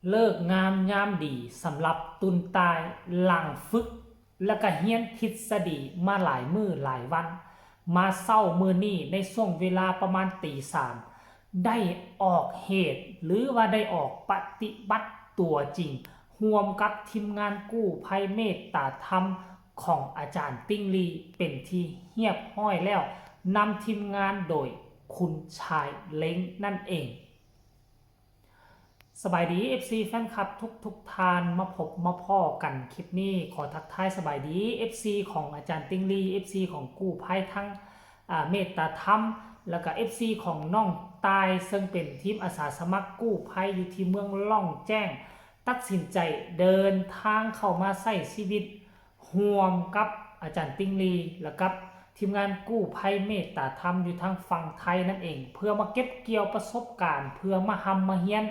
ເລີກງາມຍາມດີສຳລັບຕຸນຕາຍຫຼັງຝຶກ ແລະກະຮຽນທິດສະດີມາຫຼາຍມື້ຫຼາຍວັນ, ມາເຊົ້າມື້ນີ້ໃນຊ່ວງເວລາປະມານຕີສາມ ໄດ້ອອກເຫດ ຫຼືວ່າໄດ້ອອກປະຕິບັດຕົວຈິງ ຮ່ວມກັບທີມງານກູ້ໄພເມດຕາທຳຂອງອາຈານຕິ່ງລີເປັນທີ່ຮຽບຮ້ອຍແລ້ວ, ນຳທີມງານໂດຍຄຸນຊາຍເລັງນັ້ນເອງ. ສະບາຍດີ ເອັຟຊີ ແຟນຄລັບທຸກໆທ່ານ, ມາພົບມາພໍ້ກັນຄລິບນີ້ ຂໍທັກທາຍສະບາຍດີ ເອັຟຊີ ຂອງອາຈານຕິ່ງລີ, ເອັຟຊີ ຂອງກູ້ໄພທັງ ອາ ເມດຕາທຳ ແລ້ວກະ ເອັຟຊີ ຂອງນ້ອງຕ່າຍ ເຊິ່ງເປັນທີມອາສາສະໝັກກູ້ໄພຢູ່ທີ່ເມືອງລ່ອງແຈ້ງ ຕັດສິນໃຈເດີນທາງເຂົ້າມາໃຊ້ຊີວິດ ຮ່ວມກັບອາຈານຕິ່ງລີ ແລະກັບທີມງານກູ້ໄພເມດຕາທຳຢູ່ທາງຝັ່ງໄທນັ້ນເອງ ເພື່ອມາເກັບກ່ຽວປະສົບການ ເພື່ອມາຮ່ຳມາຮຽນ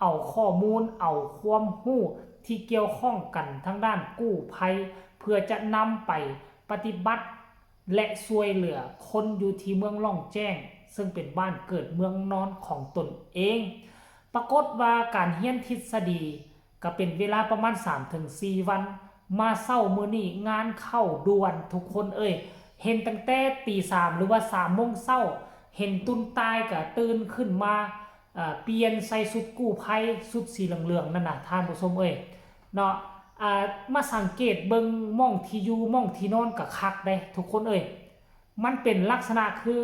ເອົາຂໍ້ມູນ ເອົາຄວາມຮູ້ທີ່ກ່ຽວຂ້ອງກັນທາງດ້ານກູ້ໄພ ເພື່ອຈະນຳໄປປະຕິບັດ ແລະ ຊ່ວຍເຫຼືອຄົນຢູ່ທີ່ເມືອງລ່ອງແຈ້ງ ເຊິ່ງເປັນບ້ານເກີດເມືອງນອນຂອງຕົນເອງ. ປາກົດວ່າການຮຽນທິດສະດີ ກະເປັນເວລາປະມານສາມເຖິງສີ່ວັນ, ມາເຊົ້າມື້ນີ້ງານເຂົ້າດ່ວນທຸກຄົນເອີຍ, ເຫັນຕັ້ງແຕ່ຕີສາມ ຫຼືວ່າສາມໂມງເຊົ້າ, ເຫັນຕຸນຕ່າຍກະຕື່ນຂຶ້ນມາ ເອີ ປ່ຽນໃສ່ຊຸດກູ້ໄພ ຊຸດສີເຫຼືອງໆນັ້ນນະ ທ່ານຜູ້ຊົມເອີຍ ເນາະ. ອາ ມາສັງເກດເບິ່ງໝ່ອງທີ່ຢູ່ ໝ່ອງທີ່ນອນກະຄັກເດ້ທຸກຄົນເອີຍ, ມັນເປັນລັກສະນະຄື ອ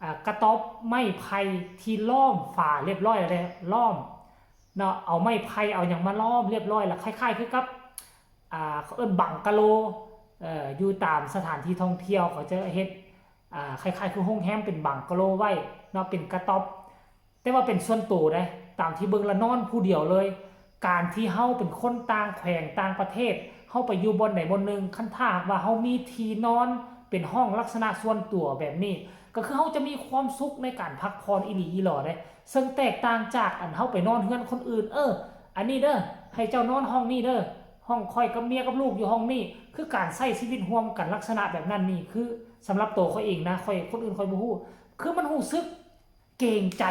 າ ກະຕອບໄມ້ໄຜ່ທີ່ລ້ອມຝາລຽບຮ້ອຍແລ້ວເດ້ ລ້ອມ ເນາະ ເອົາໄມ້ໄຜ່ເອົາຫຍັງມາລ້ອມລຽບຮ້ອຍ ແລ້ວຄ້າຍໆຄືກັບ ອ່າ ເຂົາເອີ້ນບັງກະໂລ ເອີ ຢູ່ຕາມສະຖານທີ່ທ່ອງທ່ຽວ ເຂົາຈະເຮັດ ອ່າ ຄ້າຍໆຄືໂຮງແຮມເປັນບັງກະໂລໄວ້ເນາະ ເປັນກະຕ໊ອບ ແຕ່ວ່າເປັນສ່ວນໂຕເດ້ ຕາມທີ່ເບິ່ງລະນອນຜູ້ດຽວເລີຍ. ການທີ່ເຮົາເປັນຄົນຕ່າງແຂວງຕ່າງປະເທດ ເຮົາໄປຢູ່ບ່ອນໃດບ່ອນໜຶ່ງ ຄັນຖ້າຫາກວ່າເຮົາມີທີ່ນອນເປັນຫ້ອງລັກສະນະສ່ວນຕົວແບບນີ້ ກໍຄືເຮົາຈະມີຄວາມສຸກໃນການພັກຜ່ອນອີ່ຫຼີອີ່ຫຼໍເດ້. ເຊິ່ງແຕກຕ່າງຈາກອັນເຮົາໄປນອນເຮືອນຄົນອື່ນ ເອີ ອັນນີ້ເດີ ໃຫ້ເຈົ້ານອນຫ້ອງນີ້ເດີ ຫ້ອງຂ້ອຍກັບເມຍກັບລູກຢູ່ຫ້ອງນີ້ ຄືການໃຊ້ຊີວິດຮ່ວມກັນລັກສະນະແບບນັ້ນນີ້ ຄືສຳລັບໂຕຂ້ອຍເອງນະ ຂ້ອຍ ຄົນອື່ນຂ້ອຍບໍ່ຮູ້ ຄືມັນຮູ້ສຶກເກງໃຈ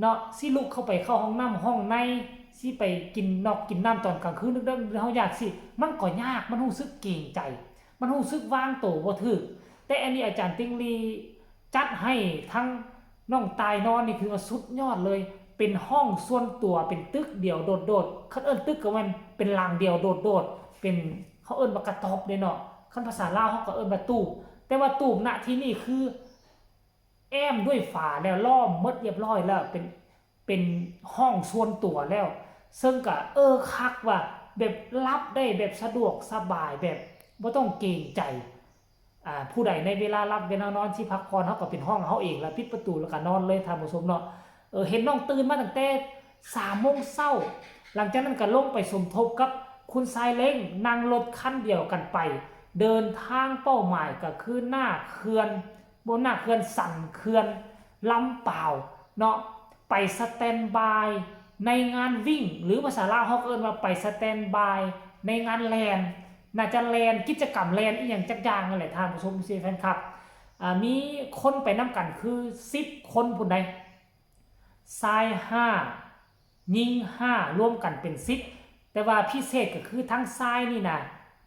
ເນາະ ຊິລຸກເຂົ້າໄປເຂົ້າຫ້ອງນ້ຳຫ້ອງໃນ ຊິໄປກິນນອກກິນນ້ຳຕອນກາງຄືນເດິກໆ ເຮົາຢາກຊິ ມັນກໍຍາກ ມັນຮູ້ສຶກເກງໃຈ ມັນຮູ້ສຶກວາງໂຕບໍ່ຖືກ. ແຕ່ອັນນີ້ອາຈານຕິ່ງລີຈັດໃຫ້ທັງ ນ້ອງຕ່າຍນອນນີ້ຖືວ່າສຸດຍອດເລີຍ ເປັນຫ້ອງສ່ວນຕົວ ເປັນຕຶກດຽວໂດດໆ ຄັນເອີ້ນຕຶກກໍແມ່ນເປັນຫຼັງດຽວໂດດໆ ເປັນ ເຂົາເອີ້ນວ່າກະຕ໊ອບເດ້ເນາະ ຄັນພາສາລາວເຮົາກໍເອີ້ນວ່າຕູບ ແຕ່ວ່າຕູບນະທີ່ນີ້ຄືແອ້ມດ້ວຍຝາແລ້ວ ລ້ອມໝົດລຽບຮ້ອຍແລ້ວ ເປັນ ເປັນຫ້ອງສ່ວນຕົວແລ້ວ ເຊິ່ງກະ ເອີ ຄັກວ່າ ແບບຫຼັບໄດ້ແບບສະດວກສະບາຍ ແບບບໍ່ຕ້ອງເກງໃຈ ອ່າ ຜູ້ໃດໃນເວລາຫຼັບເວລານອນຊິພັກຜ່ອນ ເຮົາກໍເປັນຫ້ອງເຮົາເອງ ແລ້ວປິດປະຕູ ແລ້ວກໍນອນເລີຍທ່ານຜູ້ຊົມເນາະ. ເອີ ເຫັນນ້ອງຕື່ນມາຕັ້ງແຕ່ສາມໂມງເຊົ້າ ຫຼັງຈາກນັ້ນກໍລົງໄປສົມທົບກັບຄຸນຊາຍເລັງ ນັ່ງລົດຄັນດຽວກັນໄປ ເດີນທາງເປົ້າໝາຍກໍຄືໜ້າເຂື່ອນ ບໍ່ ໜ້າເຂື່ອນ ສັນເຂື່ອນລຳປາວເນາະ ໄປສະແຕນບາຍໃນງານວິ່ງ ຫຼື ພາສາລາວເຮົາກໍເອີ້ນວ່າໄປສະແຕນບາຍໃນງານແລ່ນ ໜ້າຈະແລ່ນ ກິດຈະກຳແລ່ນອີ່ຫຍັງຈັກຢ່າງນັ້ນແຫຼະທ່ານຜູ້ຊົມ ເອັຟຊີ ແຟນຄລັບ ອາ ມີຄົນໄປນຳກັນຄືສິບຄົນພຸ້ນໃດ໋ ຊາຍຫ້າ ຍິງຫ້າ ລວມກັນເປັນສິບ ແຕ່ວ່າພິເສດກໍຄືທາງຊາຍນີ້ນະ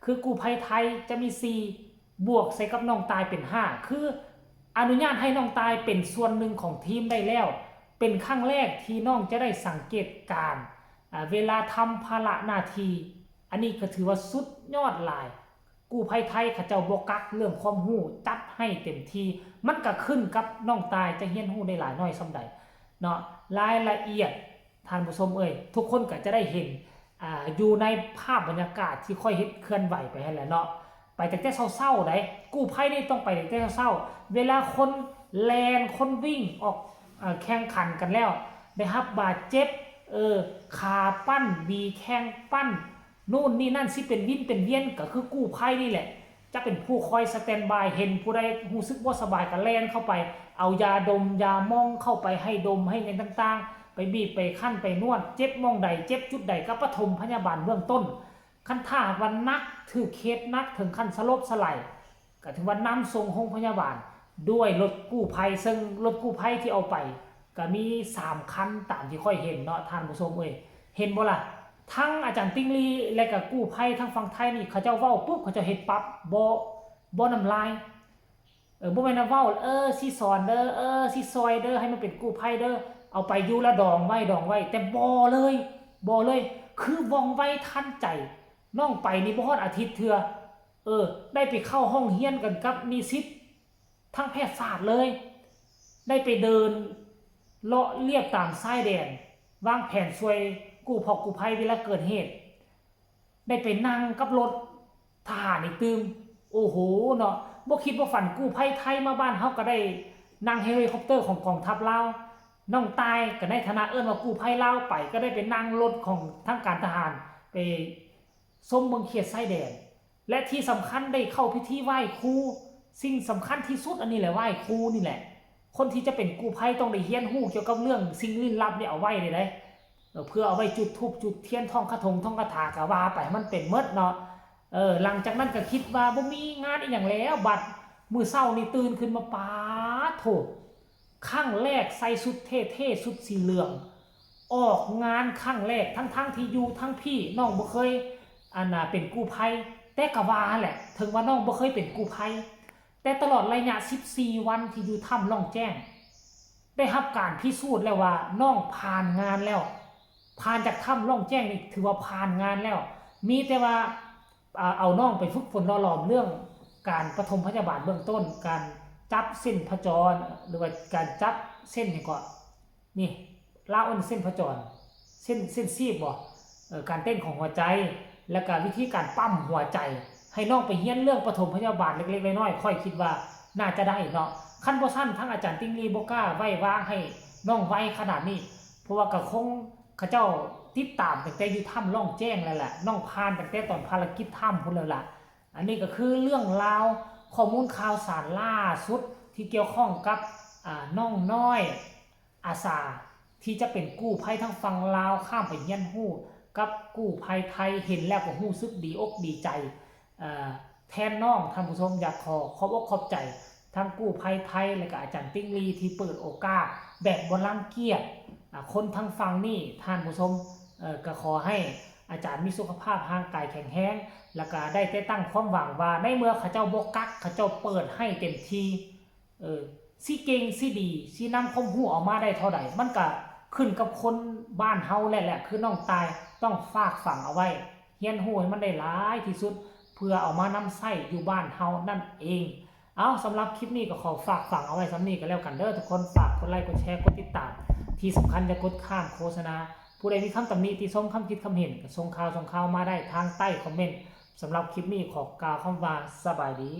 ຄືກູ້ໄພໄທຈະມີສີ່ ບວກໃສ່ກັບນ້ອງຕ່າຍເປັນຫ້າ ຄືອະນຸຍາດໃຫ້ນ້ອງຕ່າຍເປັນສ່ວນໜຶ່ງຂອງທີມໄດ້ແລ້ວ ເປັນຄັ້ງແລກທີ່ນ້ອງຈະໄດ້ສັງເກດການ ອາ ເວລາທຳພາລະໜ້າທີ່ ອັນນີ້ກໍຖືວ່າສຸດຍອດຫຼາຍ ກູ້ໄພໄທເຂົາເຈົ້າບໍ່ກັກເລື່ອງຄວາມຮູ້ ຈັດໃຫ້ເຕັມທີ່ ມັນກໍຂຶ້ນກັບນ້ອງຕ່າຍຈະຮຽນຮູ້ໄດ້ຫຼາຍໜ້ອຍສ່ຳໃດເນາະ ລາຍລະອຽດ ທ່ານຜູ້ຊົມເອີຍ ທຸກຄົນກໍຈະໄດ້ເຫັນ ອາ ຢູ່ໃນພາບບັນຍາກາດທີ່ຂ້ອຍເຮັດເຄື່ອນໄຫວໄປຫັ້ນແຫຼະເນາະ ໄປຕັ້ງແຕ່ເຊົ້າໆໃດ໋ ກູ້ໄພນີ້ຕ້ອງໄປຕັ້ງແຕ່ເຊົ້າໆ ເວລາຄົນແລ່ນ ຄົນວິ່ງອອກ ເອີ ແຂ່ງຂັນກັນແລ້ວ ໄດ້ຮັບບາດເຈັບ ເອີ ຂາປັ້ນ ຫວີແຂ້ງປັ້ນ ໂນ່ນນີ້ນັ້ນ ຊິເປັນວິນເປັນວຽນ ກໍຄືກູ້ໄພນີ້ແຫຼະ ຈະເປັນຜູ້ຄອຍສະແຕນບາຍ ເຫັນຜູ້ໃດຮູ້ສຶກບໍ່ສະບາຍກໍແລ່ນເຂົ້າໄປ ເອົາຢາດົມຢາມອງເຂົ້າໄປໃຫ້ດົມໃຫ້ຫຍັງຕ່າງໆ ໄປບີບໄປຄັ້ນໄປນວດ ເຈັບໝ່ອງໃດເຈັບຈຸດໃດກໍປະຖົມພະຍາບານເບື້ອງຕົ້ນ ຄັນຖ້າຫາກວ່າໜັກ ຖືກເຄສໜັກເຖິງຂັ້ນສະຫຼົບສະໄຫຼ ກໍຖືວ່ານຳສົ່ງໂຮງພະຍາບານດ້ວຍລົດກູ້ໄພ ເຊິ່ງລົດກູ້ໄພທີ່ເອົາໄປກໍມີສາມຄັນຕາມທີ່ຂ້ອຍເຫັນເນາະ ທ່ານຜູ້ຊົມເອີຍ ເຫັນບໍ່ລະ? ທັງອາຈານຕິ່ງລີ ແລະກະກູ້ໄພທາງຝັ່ງໄທນີ້ ເຂົາເຈົ້າເວົ້າປຸບ ເຂົາເຈົ້າເຮັດປັບ ບໍ່ ບໍ່ນ້ຳລາຍ. ເອີ ບໍ່ແມ່ນວ່າເວົ້າ ເອີ ຊິສອນເດີ ເອີ ຊິຊ່ອຍເດີ ໃຫ້ມັນເປັນກູ້ໄພເດີ ເອົາໄປຢູ່ລະດອງໄວ້ ດອງໄວ້ ແຕ່ບໍ່ເລີຍ ບໍ່ເລີຍ ຄືວ່ອງໄວທັນໃຈ. ນ້ອງໄປນີ້ບໍ່ຮອດອາທິດເທື່ອ ເອີ ໄດ້ໄປເຂົ້າຫ້ອງຮຽນກັນກັບນິສິດທາງແພດສາດເລີຍ ໄດ້ໄປເດີນເລາະລຽບຕາມຊາຍແດນ ວາງແຜນຊ່ວຍກູ້ພອກກູ້ໄພເວລາເກີດເຫດ ໄດ້ໄປນັ່ງກັບລົດທະຫານອີກຕື່ມ. ໂອ້ໂຫເນາະ ບໍ່ຄິດບໍ່ຝັນ ກູ້ໄພໄທມາບ້ານເຮົາກໍໄດ້ນັ່ງເຮລິຄອບເຕີຂອງກອງທັບລາວ. ນ້ອງຕ່າຍກໍໃນຖານະເອີ້ນວ່າກູ້ໄພລາວໄປ ກໍໄດ້ໄປນັ່ງລົດຂອງທາງການທະຫານ ໄປຊົມເບິ່ງເຂດຊາຍແດນ ແລະທີ່ສຳຄັນໄດ້ເຂົ້າພິທີໄຫວ້ຄູ. ສິ່ງສຳຄັນທີ່ສຸດອັນນີ້ແຫຼະ ໄຫວ້ຄູນີ້ແຫຼະ. ຄົນທີ່ຈະເປັນກູ້ໄພຕ້ອງໄດ້ຮຽນຮູ້ກ່ຽວກັບເລື່ອງສິ່ງລິ້ນລັບນີ້ເອົາໄວ້ເດ້ ເອີ ເພື່ອເອົາໄວ້ຈຸດທູບຈຸດທຽນ ທ່ອງຄາຖົງທ່ອງຄາຖາ ກໍວ່າໄປໃຫ້ມັນເປັນໝົດເນາະ. ເອີ ຫຼັງຈາກນັ້ນກໍຄິດວ່າບໍ່ມີງານອີ່ຫຍັງແລ້ວ ບັດມື້ເຊົ້ານີ້ຕື່ນຂຶ້ນມາ ປາດໂທ້ ຄັ້ງແລກໃສ່ຊຸດເທ່ໆ ຊຸດສີເຫຼືອງ ອອກງານຄັ້ງແລກ ທັງໆທີ່ຢູ່ທາງພີ້ ນ້ອງບໍ່ເຄີຍ ອັນນ່າ ເປັນກູ້ໄພ ແຕ່ກໍວ່າຫັ້ນແຫຼະ ເຖິງວ່ານ້ອງບໍ່ເຄີຍເປັນກູ້ໄພ ແຕ່ຕະຫຼອດໄລຍະສິບສີ່ວັນທີ່ຢູ່ຖ້ຳລ່ອງແຈ້ງ ໄດ້ຮັບການພິສູດແລ້ວວ່ານ້ອງຜ່ານງານແລ້ວ ຜ່ານຈາກຖ້ຳລ່ອງແຈ້ງນີ້ຖືວ່າຜ່ານງານແລ້ວ. ມີແຕ່ວ່າ ອ່າ ເອົານ້ອງໄປຝຶກຝົນຫຼໍ່ຫຼອມເລື່ອງການປະຖົມພະຍາບານເບື້ອງຕົ້ນ, ການຈັບເສັ້ນພະຈອນ ຫຼືວ່າການຈັບເສັ້ນຫຍັງເກາະ ນີ້ ລາວເອີ້ນເສັ້ນພະຈອນ ເສັ້ນ ເສັ້ນຊີບບໍ ເອີ ການເຕັ້ນຂອງຫົວໃຈ ແລ້ວກະວິທີການປ້ຳຫົວໃຈ ໃຫ້ນ້ອງໄປຮຽນເລື່ອງປະຖົມພະຍາບານເລັກໆນ້ອຍໆ ຂ້ອຍຄິດວ່າໜ້າຈະໄດ້ເນາະ. ຄັນບໍ່ຊັ້ນ ທາງອາຈານຕິ່ງລີບໍ່ກ້າໄວ້ວາງໃຫ້ນ້ອງໄວຂະໜາດນີ້ ເພາະວ່າກະຄົງ ເຂົາເຈົ້າຕິດຕາມຕັ້ງແຕ່ຢູ່ຖ້ຳລ່ອງແຈ້ງແລ້ວແຫຼະ, ນ້ອງຜ່ານຕັ້ງແຕ່ຕອນພາລະກິດຖ້ຳພຸ້ນແລ້ວລະ. ອັນນີ້ກໍຄືເລື່ອງລາວ ຂໍ້ມູນຂ່າວສານລ່າສຸດທີ່ກ່ຽວຂ້ອງກັບ ອາ ນ້ອງນ້ອຍອາສາ ທີ່ຈະເປັນກູ້ໄພທາງຝັ່ງລາວ ຂ້າມໄປຮຽນຮູ້ກັບກູ້ໄພໄທ, ເຫັນແລ້ວກໍຮູ້ສຶກດີອົກດີໃຈ ເອີ ແທນນ້ອງ. ທ່ານຜູ້ຊົມ ຢາກຂໍຂອບອົກຂອບໃຈທັງກູ້ໄພໄທ ແລະກະອາຈານຕິ່ງລີ ທີ່ເປີດໂອກາດແບບບໍ່ລັງກຽດ ອາ ຄົນທາງຝັ່ງນີ້. ທ່ານຜູ້ຊົມ ເອີ ກະຂໍໃຫ້ອາຈານມີສຸຂະພາບຮ່າງກາຍແຂງແຮງ ແລະກະໄດ້ແຕ່ຕັ້ງຄວາມຫວັງວ່າ ໃນເມື່ອເຂົາເຈົ້າບໍ່ກັກ ເຂົາເຈົ້າເປີດໃຫ້ເຕັມທີ່ ເອີ ຊິເກັ່ງຊິດີ ຊິນຳຄວາມຮູ້ອອກມາໄດ້ເທົ່າໃດ ມັນກະຂຶ້ນກັບຄົນບ້ານເຮົາແຫຼະ ແລະ ຄືນ້ອງຕ່າຍ ຕ້ອງຝາກຝັງເອົາໄວ້ ຮຽນຮູ້ໃຫ້ມັນໄດ້ຫຼາຍທີ່ສຸດ ເພື່ອເອົາມານຳໃຊ້ຢູ່ບ້ານເຮົານັ້ນເອງ. ເອົາ ສຳລັບຄລິບນີ້ກໍຂໍຝາກຝັງເອົາໄວ້ສ່ຳນີ້ກໍແລ້ວກັນເດີທຸກຄົນ. ຝາກກົດໄລ ກົດແຊ ກົດຕິດຕາມ ທີ່ສຳຄັນຢ່າກົດຂ້າມໂຄສະນາ. ຜູ້ໃດມີຄຳຕຳໜິຕິຊົມ ຄຳຄິດຄຳເຫັນ ກໍສົ່ງຂ່າວ ສົ່ງຂ່າວມາໄດ້ທາງໃຕ້ຄອມເມັນ. ສຳລັບຄລິບນີ້ຂໍກ່າວຄຳວ່າສະບາຍດີ.